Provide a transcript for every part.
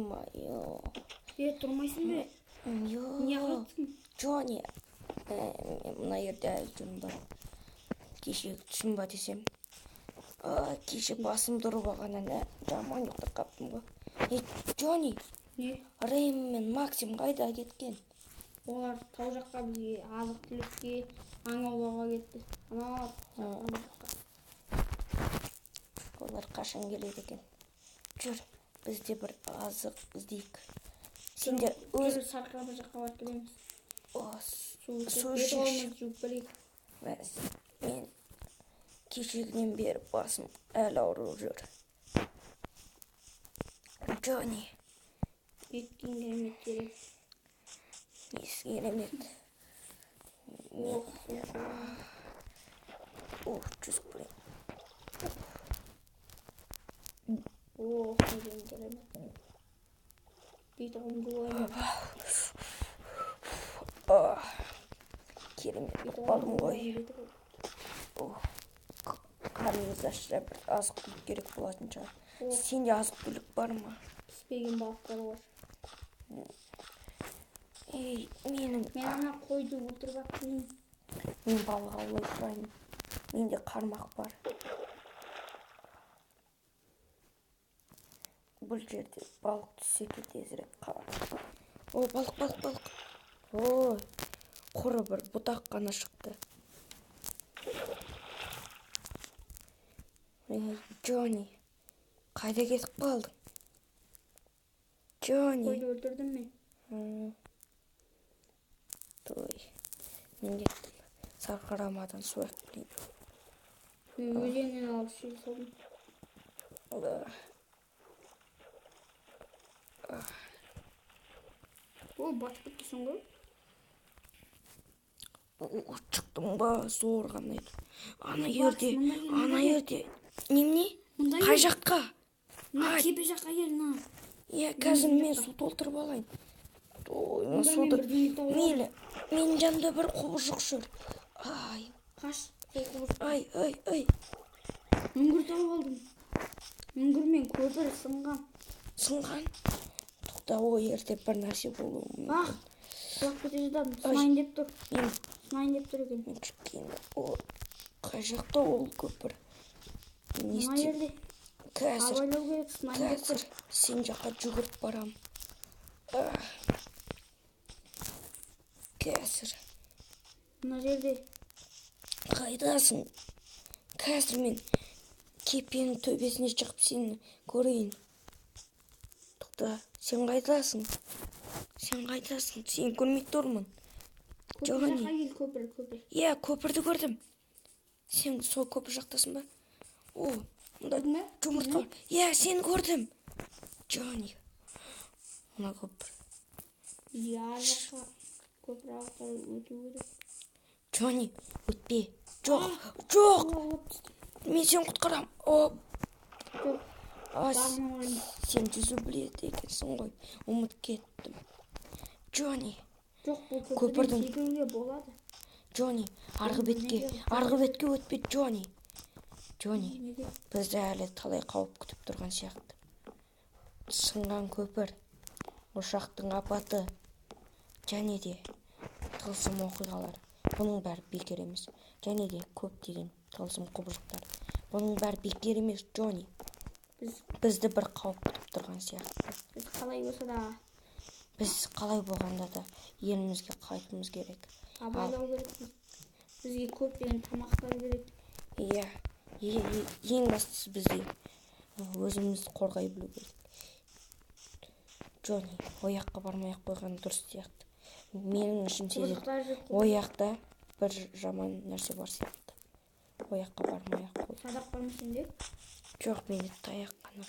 Ё-моё. Е, тұрмайсың ба? Ё. Не қыласың? Джонни, мен мына жерде әлі жүрмін бар. Кешегі түсім ба десем. Кеше басымды ұрып алғаннан жаман ұйықтап қаптым ғой. Ей, Джонни, Не? Рейм мен Максим қайда кеткен? Олар тау жаққа бізге азық-түлікке, аң аулауға кетті. Ана жаққа. Олар қашан келеді екен? Жүр, біз де бір азық іздейік. Сендер өз Жүр, сарқырама жаққа барып келеміз. О, Су ішіп, су бет ішейікші. қолымызды жуып келейік. Мәс, мен кешегінен бері басым әлі ауырып жүр. Джонни, Неткен керемет керек. Несі керемет? Ох, Ох, жүзіп келемін. ох, неден керемет. Бет қолымды жуайын. Ах, керемет Бет болып қалдым қолымды ғой. жуайын, бет қолым. Ох, қарнымыз ашса, бір азық-түлік керек болатын шығар. Ох. Сенде азық-түлік бар ма? Піспеген балықтар бар. Ей, менің Мен ана қойды өлтіріп алып келейін. Мен балық аулай тұрайын. Менде қармақ бар. Бұл жерде балық түссе екен тезірек. О, балық, балық, балық. Ой, құры бір бұтақ қана шықты. Ей, Джонни, қайда кетіп қалдың? Джонни. Қойды өлтірдім мен. Той, мен кеттім. Сарқырамадан су алып келейін. Мен өзеннен алып іше салдым. О, батып кеткенсің ғой. О, шықтым ба, зор ғана еді. Ана Бақс, жерде, мында кел, ана мында кел. жерде. Немене? Мында Қай кел. жаққа? Мына Ай. кепе жаққа кел, мына. Иә, қазір мен су толтырып алайын. Ой, мына Мында мен суды бірдеңе тауып алдым. Мейлі, менің жанымда бір құбыжық жүр. Ай. Қаш, сол құбыжық. Ай, ай, ай. Үңгір тауып алдым. Үңгір мен көпір сынған. Сынған? Тоқта, ол жерде бір нәрсе болуы мүмкін. Ах, құлап кете жаздадым. Ай. Сынайын деп тұр. Мен Сынайын деп тұр екен. Мен кішкене. О, қай жақта ол көпір? Не Мына істеймін? жерде. Қазір. Абайлау керек, сынайын деп тұр. Қазір сен жаққа жүгіріп барам. Ах. Қазір. Мына жерде. Қайдасың? Қазір мен кепенің төбесіне шығып сені көрейін. Тоқта, сен қайдасың? Сен қайдасың? Сені көрмей тұрмын. Көпір Джонни. жаққа кел, көпір, көпір. Иә, көпірді көрдім. Сен сол көпір жақтасың ба? О, мында Көрдің бе? жұмыртқа бар. Иә, сені көрдім. Джонни. Мына көпір. Бізге ар жаққа көпір арқылы өту керек. Джонни, өтпе. Жоқ, жоқ. Құлап түстім. Мен сені құтқарам. О, Жоқ, а, бағым ауырайын. сен жүзу біледі екенсің ғой. Ұмытып кеттім. Джонни. Жоқ, бұл Көпірдің көпірден секіруге болады. Джонни, арғы бетке, неге? арғы бетке өтпе, Джонни. Джонни, Неге? бізді әлі талай қауіп күтіп тұрған сияқты. Сынған көпір, ұшақтың апаты, және де тылсым оқиғалар. Бұның бәрі бекер емес. Және де көптеген тылсым құбыжықтар. Бұның бәрі бекер емес, Джонни. Бізді бір қауіп күтіп тұрған сияқты. Біз қалай болса да Біз қалай болғанда да елімізге қайтуымыз керек. Абайлау керекпіз. Бізге көптеген тамақтар керек. Иә, ең бастысы бізге өзімізді қорғай білу керек. Джонни, ол жаққа бармай ақ қойған дұрыс сияқты. Менің ішім сезеді. Құбыжықтар жүр. Ол жақта бір жаман нәрсе бар сияқты. Ол жаққа бармай ақ қой. Садақ бар ма сенде? Жоқ, менде таяқ қана.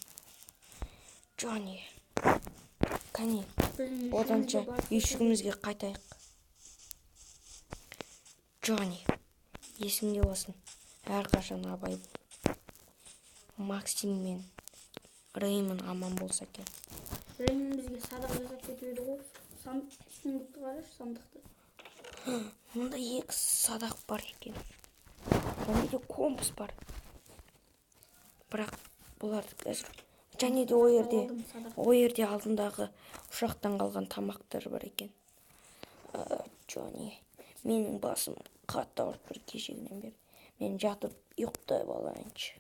Джонни, кәне, Біздің оданша үйшігімізге барып үйшігімізге қайтайық. Джонни, есіңде болсын, әрқашан абай бол. Максим мен Реймон аман болса екен. Реймон бізге садақ жасап кетіп еді ғой. Сундукты қарашы, сандықты. Мұнда екі садақ бар екен. Және де компас бар. Бірақ бұларды қазір Және де ол жерде Алдым садақ. Ол жерде алдындағы ұшақтан қалған тамақтар бар екен. Джонни, менің басым қатты ауырып тұр кешегінен бері. Мен жатып ұйықтай алайыншы.